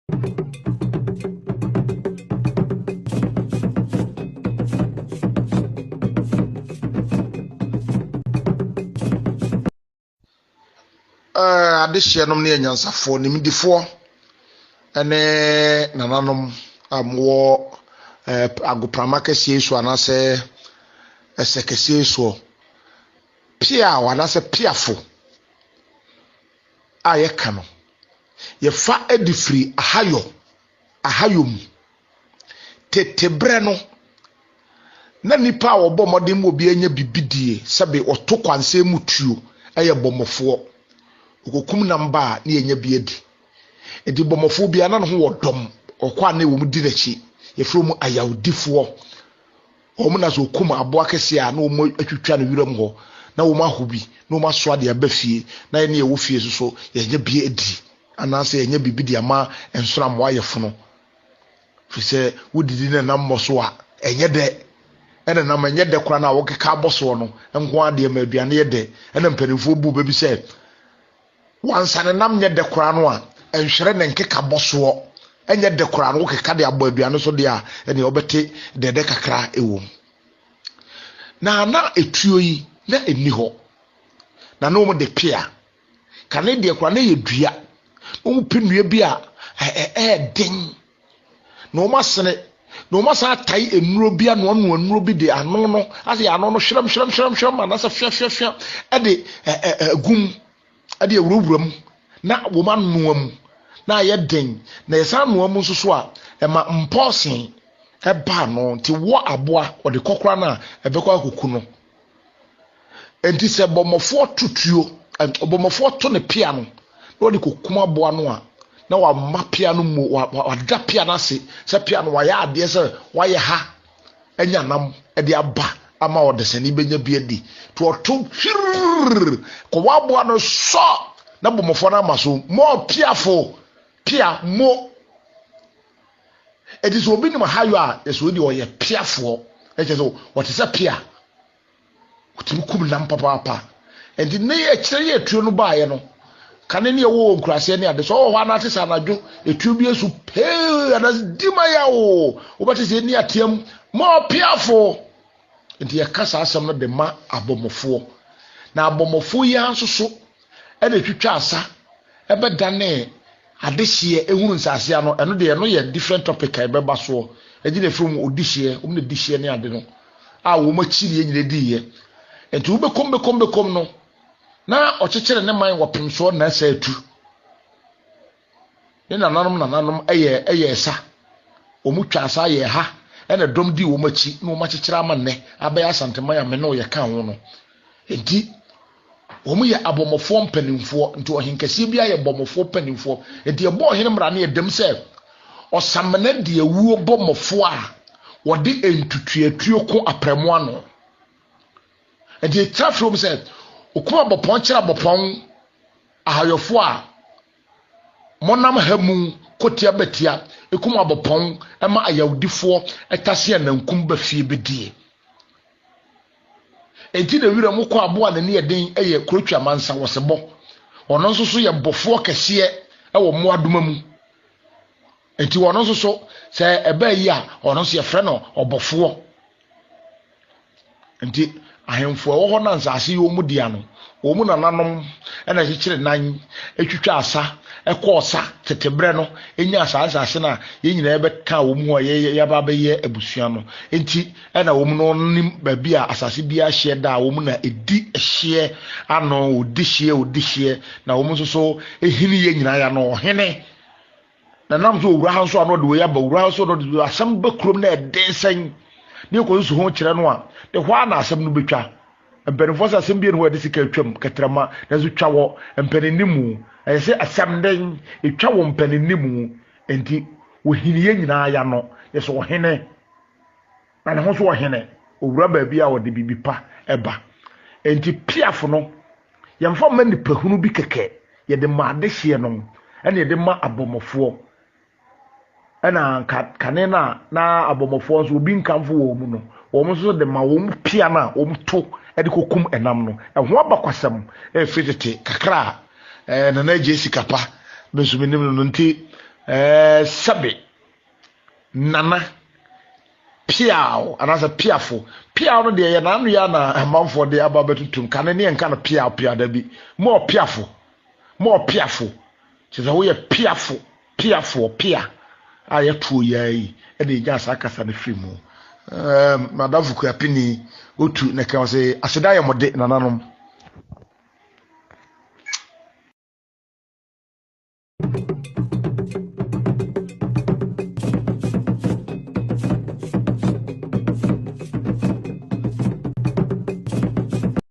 Adehyeɛ nom ne anyansafoɔ, nimdifoɔ ne nananom a mowɔ agoprama kɛseɛ yi so anaasɛ ɛsɛ kɛseɛ yi soɔ. Peaw anaasɛ peafo a yɛka no, yɛfa de firi ahayɔ, ahayɔ mu. Tete berɛ no, na nnipa a wɔbɔ mmɔden ma obi anya biribi die, sɛbe wɔto kwansɛn mu tuo, yɛ bɔmmɔfoɔ. Wɔkɔkum nam ba a, na yɛnya bi adi. Enti bɔmmɔfoɔ biara na ne ho wɔ dɔm, ɔkɔ a na wɔn di n'akyi. Yɛfrɛ wɔn ayawdifoɔ. Wɔn na sɛ wɔkum aboa kɛseɛ a, na wɔn atwitwa no wiram hɔ, na wɔn aho bi, na wɔn asoa de aba fie, na yɛne yɛwɔ fie nso so yɛanya bi adi, anaasɛ yɛanya biribi de ama nsrammoa ayɛfono. Ɛfiri sɛ wodidi na nam mmɔ so a, ɛnyɛ dɛ. Ɛna nam ɛnyɛ dɛ koraa no a wokeka abɔ soɔ no nko ara deɛ ma aduane yɛ dɛ. Ɛna mpanimfoɔ bu bɛ bi sɛ, wansa ne nam nyɛ dɛ koraa no a, nhwere ne nkeka bɔ soɔ. Ɛnyɛ dɛ koraa no wokeka de abɔ aduane so deɛ a, ɛneɛ wobɛte dɛdɛ kakra wɔ mu. Na na etuo yi, na ɛnni hɔ. Na na wɔde pea. Kane deɛ koraa na ɛyɛ dua. Na wɔpɛ nnua bi a ɛyɛ den na wɔn asene na wɔn asan atae nnuro bi anoanoa nnuro bi de ano no asɛ ano no hwerɛm hwerɛm hwerɛm hwerɛm anaasɛ hwɛhwɛhwɛ ɛde ɛgum ɛde awurawura mu na wɔn anoa mu na ayɛ den na yɛsan anoa mu nso so a ɛma mpɔɔsen ɛba ano nti wɔ aboa ɔde kɔkora no a ɛbɛkɔ akɔku no. Enti sɛ bɔmmɔfoɔ to tuo, ɔbɔmmɔfoɔ to ne pea no na ɔde kɔkum aboa no a, na wama pea no mu, wada pea no ase sɛ pea no wayɛ adeɛ sɛ wayɛ ha anya nam de aba ama ɔdesani bɛnya bi adi. Nti ɔto hwirrrr kɔwɔ aboa no sɔ na bɔmmɔfoɔ no ama so mɔ piafo pea mo. Enti sɛ obi nim ahayɔ a, yɛsɛ odi ɔyɛ piafoɔ. Ɛkyɛ sɛ ɔte sɛ pea. Ɔtumi kum nam papaapa. Enti ne akyire yi atuo no baeɛ no, kane ne ɛwɔ wɔ nkuraseɛ ne ade sɛ ɔwɔ hɔ anaate sɛ anadwo etuo bi esu pee anaasɛ di ma ya o wobɛte sɛ ɛni ateam ma ɔpeafo. Nti yɛka saa asɛm no de ma abɔmmɔfoɔ. Na abɔmmɔfoɔ yi ara nso so ɛna ɛtwitwa asa ɛbɛdanee adehyeɛ ɛhunu nsase ano. Ɛno deɛ ɛno yɛ different topic a ɛbɛba soɔ. Ɛgye na ɛfiri mu odihyeɛ, wɔn na dihyeɛ ne ade no a wɔn akyi ne yɛn nyina diiɛ. Nti wobɛkom bɛkom bɛkom no na ɔkyekyere ne man wɔ pemsoɔ na ɛsɛ atu. Ne nananom nananom yɛ yɛɛ sa. Wɔn twaa sa yɛɛ ha ɛna dɔm dii wɔn akyi na wɔn akyekyere ama nnɛ abɛyɛ Asanteman a me ne wo yɛka ho no. Nti wɔn yɛ abɔmmɔfoɔ mpanimfoɔ. Nti ɔhenkɛseɛ biara yɛ bɔmmɔfoɔ mpanimfoɔ. Nti yɛbɔ ɔhene mmara no yɛdam sɛ ɔsamena di awuo bɔmmɔfoɔ a wɔde ntutuatuo ko aprɛmo ano. Nti yɛtra frɛ wɔn sɛ okum abɔpɔn kyerɛ abɔpɔn ahayɔfoɔ a Monam ha mu kɔ tia bɛtia, kum abɔpɔn ma ayawdifoɔ tase anankum ba fie bɛdie. Enti na wiram kɔ aboa a n'ani yɛ den yɛ kurotwa mansa wɔsebɔ. Ɔno nso so yɛ bɔfoɔ kɛseɛ wɔ mmoadoma mu. Enti ɔno nso so sɛ ɛbaa yi a ɔno nso yɛfrɛ no ɔbɔfoɔ. Nti ahemfo a ɛwɔ hɔ na nsase yi wɔn dea no, wɔn nananom na ɛkyekyere nan, twitwa asa, kɔ ɔsa tete berɛ no, nyaa saa nsase no a yɛn nyinaa yɛbɛka wɔn ho a yɛaba abɛyɛ abusua no. Nti ɛna wɔn no nim baabi a asase biara hyeɛ da a wɔn na ɛdi hyeɛ ano, wɔdi hyeɛ, wɔdi hyeɛ, na wɔn nso so hini yɛn nyinaa yɛ ano, ɔhene. Na nam so owura ha nso a na ɔde wei aba, owura ha nso na ɔde wei asɛm ba kurom na ɛden sɛn ne yɛkɔ susu ho kyerɛ no a, de hɔ ara na asɛm no bɛtwa. Mpanimfoɔ sɛ asɛm bi ne hɔ a yɛde sika atwam kɛtrɛma, nanso twa wɔ mpaninni mu. Ɛyɛ sɛ asɛm den, ɛtwa wɔ mpaninni mu. Enti wɔhini yɛn nyinaa yɛano, yɛ sɛ ɔhene. Na ne ho nso ɔhene, owura baabi a ɔde biribi pa ba. Enti piafo no, yɛmfa mma nnipahunu bi kɛkɛ, yɛde ma adehyeɛ nom, ɛna yɛde ma abɔmmɔfoɔ. Ɛna nka kane no a na abɔmmɔfoɔ nso obi nkamfo wɔn mu no, wɔn nso de ma wɔn pia no a wɔto de kɔkum ɛnam no. Ɛho abakwasɛm ɛfiri tete kakra a ɛɛ Nana Agye Sikapa, me nso menim no no nti. Ɛɛ sɛbe, nana, piaw anaasɛ piafo. Piaw no deɛ yɛ n'ano yɛ na amanfoɔ de aba bɛtutum. Kane ne yɛnka no piaw piaw da bi. Mo ɔpiafo, mo ɔpiafo. Kyerɛ sɛ woyɛ piafo, piafoɔ, pia a yɛtoɔ yi ara yi ɛna yɛnyaa saa kasa no firi mu. Ɛɛm, madamfo Kuapini otu na ɛka sɛ aseda yɛ mo de nananom.